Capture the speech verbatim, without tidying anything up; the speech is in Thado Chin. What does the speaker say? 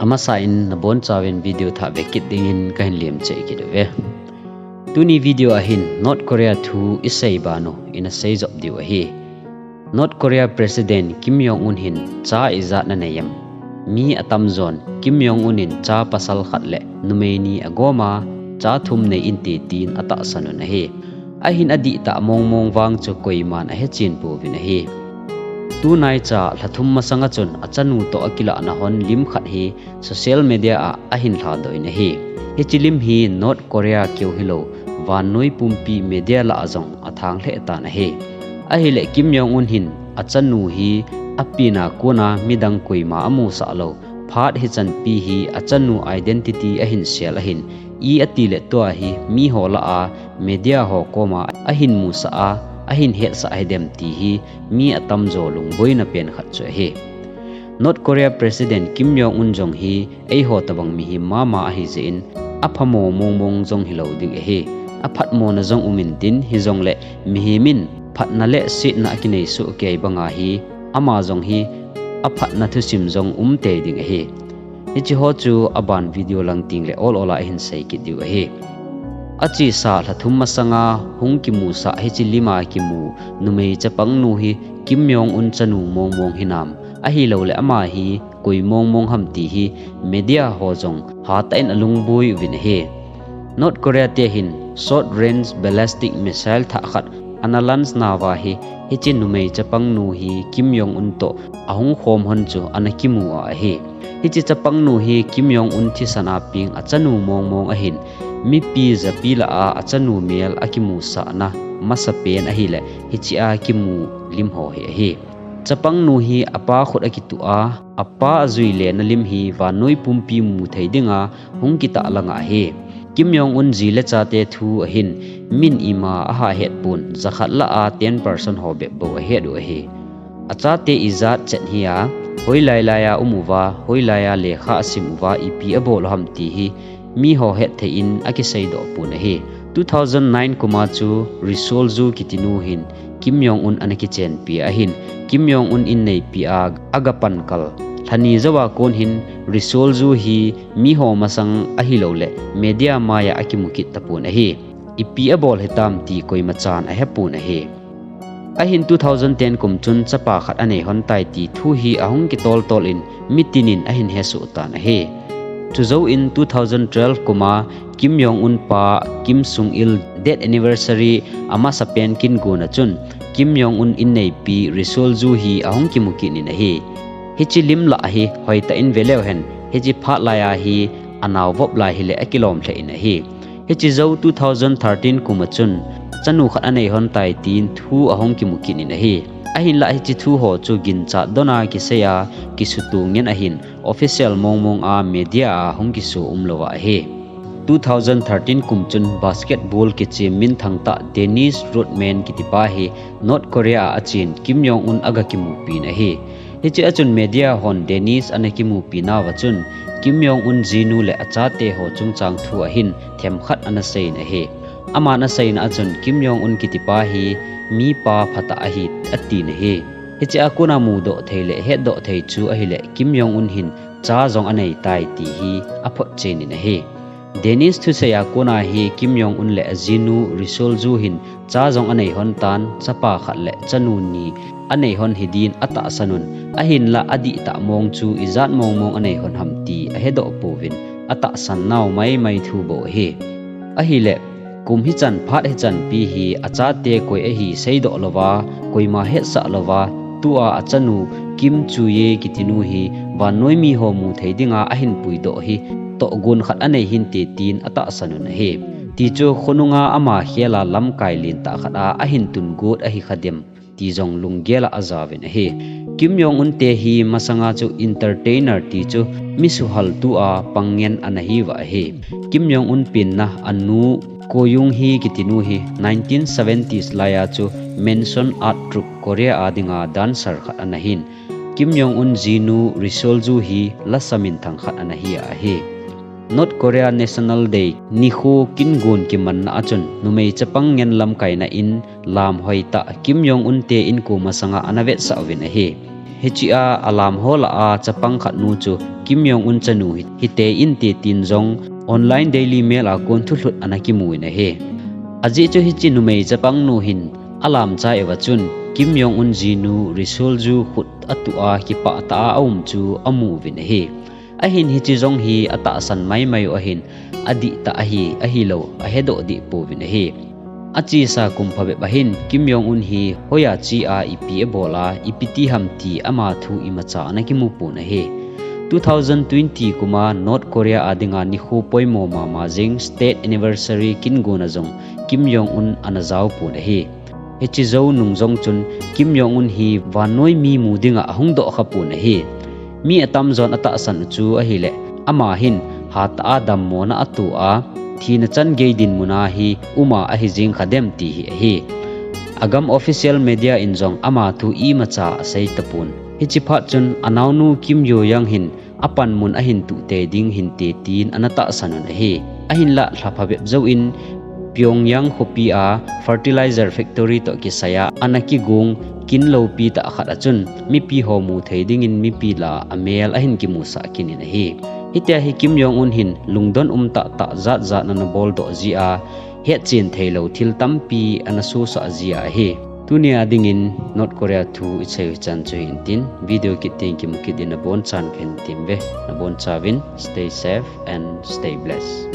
Masa in nabonchauvin video thah vekit dingin kahin lemcheh kit uve. Tuni video a hin North Korea thu isei banu ina seijop diu ahi. North Korea President Kim Jong Un hin cha ijat nanei em? Mi atamjon Kim Jong Un in cha pasal khat le numei ni agom a, cha thum nei inte tin atahsan un ahi. Ahin adihtah mongmong vang chu koiman ahechen pouvin ahi. Tunaicha lhathum masanga chun achanu toh akilahna hon lim khat hi social media a ahin lhadoh in ahi. Hiche lim hi North Korea keu hilou, vannoi pumpi media lah a jong athang lheh tan ahi. Ahile Kim Jong Un hin achanu hi apenna kona midang koima amusah lou, phat hichanpi hi achanu identity ahin sel ahin, i atile tua hi miho lah a media ho koma ahin musah a, ahin hetsah hidem ti hi mi atamjo lungboina pen khat chu ahi. North Korea President Kim Jong Un jong hi eiho tobang mihem mama ahijeh in, aphamo mongmong jong hilou ding ahi. Aphatmona jong um intin, hijongle mihem in phatna le setna akinei sohkei banga hi, ama jong hi aphatna thusim jong umtei ding ahi. Hicheho chu aban video lang tengle ol ol a ihin sei kit diu ahi. Achesa lhathum masanga hung kimusah hiche lima kimu numei chapangnu hi Kim Jong Un chanu mongmong hinam, ahiloule ama hi koi mongmong ham ti hi media ho jong hatah in alungboi uvin ahi. North Korea te hin short range ballistic missile thah khat ana launch nauva hi, hiche numei chapangnu hi Kim Jong Un toh ahung khom hon chu ana kimu a ahi. Hiche chapangnu hi Kim Jong Un thisan a peng achanu mongmong ahin, mipi japi lah a achanu mel akimusahna masapen ahile hichea kimu lim ho hi ahi. Chapangnu hi apa khut akituh a, apa ajui lena lim hi vannoi pumpi mu thei dinga hung kitahlang ahi. Kim Jong Un ji le chate thu ahin, min ima ahahhet pon, jakhat lah a ten percent ho bep bou ahet u ahi. Achate ijat chet hia, hoilai lai a um uva, hoilai a lekha asim uva, ipi abol u ham ti hi miho hetthei in akiseidoh pon ahi. Two thousand nine kuma chu Ri Sol Ju kitinu hin Kim Jong Un ana kichenpi ahin, Kim Jong Un inneipi a agapan kal lhani jouva kon hin Ri Sol Ju hi miho masang ahiloule media maiya akimu kit tapon ahi. Ipi abol hitam ti koimachan ahepon ahi. Ahin two thousand ten kum chun chapa khat anei hon tai ti thu hi ahung kitoltol in mitinin ahin hesoh tan ahi. Chujou in two thousand twelve kuma Kim Jong Un pa Kim Sung Il death anniversary amasapen kin gona chun Kim Jong Un inneipi Ri Sol Ju hi ahung kimu kit in ahi. Hiche lim lah hi hoitah in veleu hen, hiche phat laiya hi anao vop lai hile akilom lheh in ahi. Hiche jou two thousand thirteen kuma chun chanu khat anei hon tai tin thu ahung kimu kit in ahi. Ahinlah hiche thu ho chu ginchat dona kiseiya kisuto ngen ahin, official mongmong a media a hung kiso umlouva ahi. Two thousand thirteen kum chun basketball kichep minthang tah Dennis Rodman kitipa hi North Korea a achen Kim Jong Un agakimupin ahi. Hichea chun media hon Dennis ana kimupi nauva chun Kim Jong Un jinu le achate ho chungchang thu ahin themkhat ana seiyin ahi. Aman aseina a chun Kim Jong Un kitipa hi mipa phatah ahi atin ahi. Hichea kona mudoh thei le hetdoh thei chu ahile Kim Jong Un hin cha jong anei tai ti hi aphotchen in ahi. Dennis thuseiya kona hi Kim Jong Un le ajinu Ri Sol Ju hin cha jong anei hon tan, chapa khat le chanu ni anei hon hidin atahsan un, ahinlah adihtah mong chu ijat mongmong anei hon ham ti ahedoh pouvin, atahsan nau maimai thu bou ahi. Ahile kum hichan phat hichanpi hi achate koi ahi seidoh louva, koima hetsah louva, tua achanu Kim Ju Ye kitinu hi vannoi miho mu thei dinga ahin puidoh hi tohgon khat anei hinte tin atahsan un ahi. Tichu khonunga ama khela lamkai lentah khat a ahin tun got ahi khadem ti jong lunggel a ajauvin ahi. Kim Jong Un te hi masanga chu entertainer tichu misuhal tua pang ngen ana hiuva ahi. Kim Jong Un penna anu Ko Young Hee kitinu hi nineteen seventies laiya chu Manson Art Troupe Korea a dinga dancer khat ana hin, Kim Jong Un jinu Ri Sol Ju hi lasa minthang khat ana hi ahi. North Korea National Day nikho kin gon kimanna a chun numei chapang ngen lamkaina in lam hoitah Kim Jong Un te inko masanga ana vetsah uvin ahi. Hichea alam ho lah a chapang khat nu chu Kim Jong Un chanu hi, hite inte tin jong online Daily Mail a kon thulhut ana kimu in ahi. Ajeh chu hiche numei chapang nu hin alam cha uva chun Kim Jong Un jinu Ri Sol Ju khut atuh a kipah tah a aum chu amu uvin ahi. Ahin hiche jong hi atahsan maimai u ahin adihtah ahi, ahilou ahedoh deh pouvin ahi. Achesa kum phabep ahin Kim Jong Un hi hoiya che a ipi abol a, ipi ti ham ti ama thu imacha ana kimu pon ahi. Two thousand twenty kuma North Korea a dinga nikho poimo mama jing state anniversary kin gona jong Kim Jong Un ana jao pon ahi. Hiche jou nung jong chun Kim Jong Un hi vannoi mi mu dinga ahung doh kha pon ahi. Mi atamjon atahsan u chu ahileh, ama hin hatah a dammona ato a, thina chan gei dinmuna hi uma ahi jing kha dem ti hi ahi. Agam official media in jong ama thu imacha asei tapon. Hiche phat chun anaonu Kim Yo Jong hin apanmun ahin tuhtei ding hinte tin ana tahsan un ahi. Ahinlah lha phabep jouvin Pyongyang khopi a fertilizer factory toh kisai a ana kigong kin loupi tah khat a chun mipi ho mu thei dingin mipi lah a amel ahin kimusah kit in ahi. Hitia hi Kim Jong Un hin lungdon um tahtah jatjat ana boldoh jia, hetchen theilou thil tampi ana sosah jia ahi. Tunia dingin North Korea thu isei u hichan chu hintin, video kit teng kimu kit din nabonchauvin kahin temve. Nabonchauvin stay safe and stay blessed.